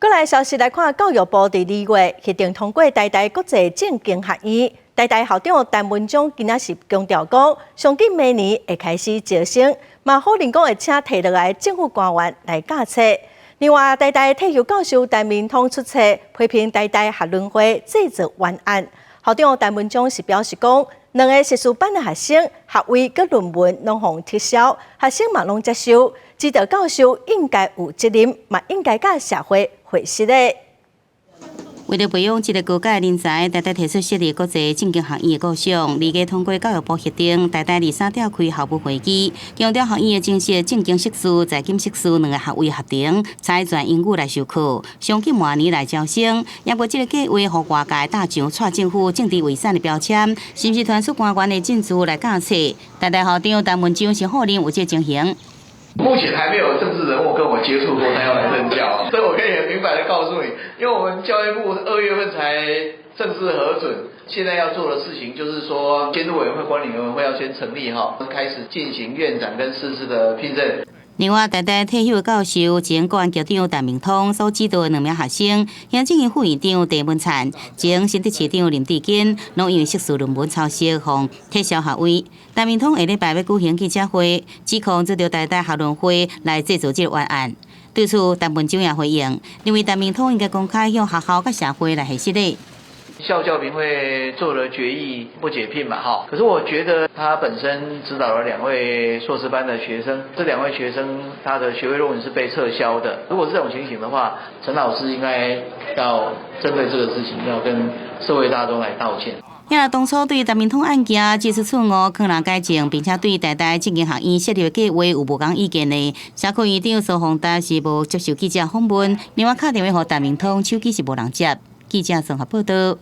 閣來消息來看，教育部佇2月核定通過台大國際政經學院。台大校長陳文忠今仔是強調講，上緊明年會開始招生，嘛否認講會請提落來政府官員來教冊。另外，台大退休教授陳明通出冊批評台大學倫會製造冤案。校長陳文忠是表示講，兩个碩士班的學生學位佮論文攏予撤銷，學生嘛攏接受，指導教授應該有責任，嘛應該佮社會回實的。為著培養這个高階人才，台大提出設立國際政經學院的構想，2月通過教育部核定，台大二三召開校務會議，強調學院會增設政經碩士、財經碩士兩个學位學程，採全英語來授課，上緊明年來招生。也無這个計劃予外界打上蔡政府政治遺產的標籤，是毋是傳出官員的進駐來教冊？台大校長陳文忠是否認有這情形。目前還沒有政治人物跟我接觸過，他要來任教，所以我可以很明白的告訴你，因為我們教育部2月份才正式核准，現在要做的事情就是說，監督委員會、管理委員會要先成立哈，開始進行院長跟師資的聘任。另外，台大退休教授、前國安局長陳明通所指導的兩名學生，行政院副院長鄭文燦、前新竹市長林智堅，攏因為碩士論文抄襲，予撤銷學位。陳明通下禮拜欲舉行記者會，指控這著台大學倫會來製造這个冤案。對此，陳文忠也回應，認為陳明通應該公開向學校佮社會來解釋的。校教評會做了決議不解聘嘛，哈，可是我覺得他本身指導了兩位碩士班的學生，這兩位學生他的學位論文是被撤銷的。如果是這種情形的話，陳老師應該要針對這個事情，要跟社會大眾來道歉。遐當初對陳明通案件指出錯誤，可能改正，並且對台大政經學院設立的計劃有無仝意見的。社區院長蘇宏達是無接受記者訪問，另外敲電話予陳明通，手機是無人接。記者綜合報導。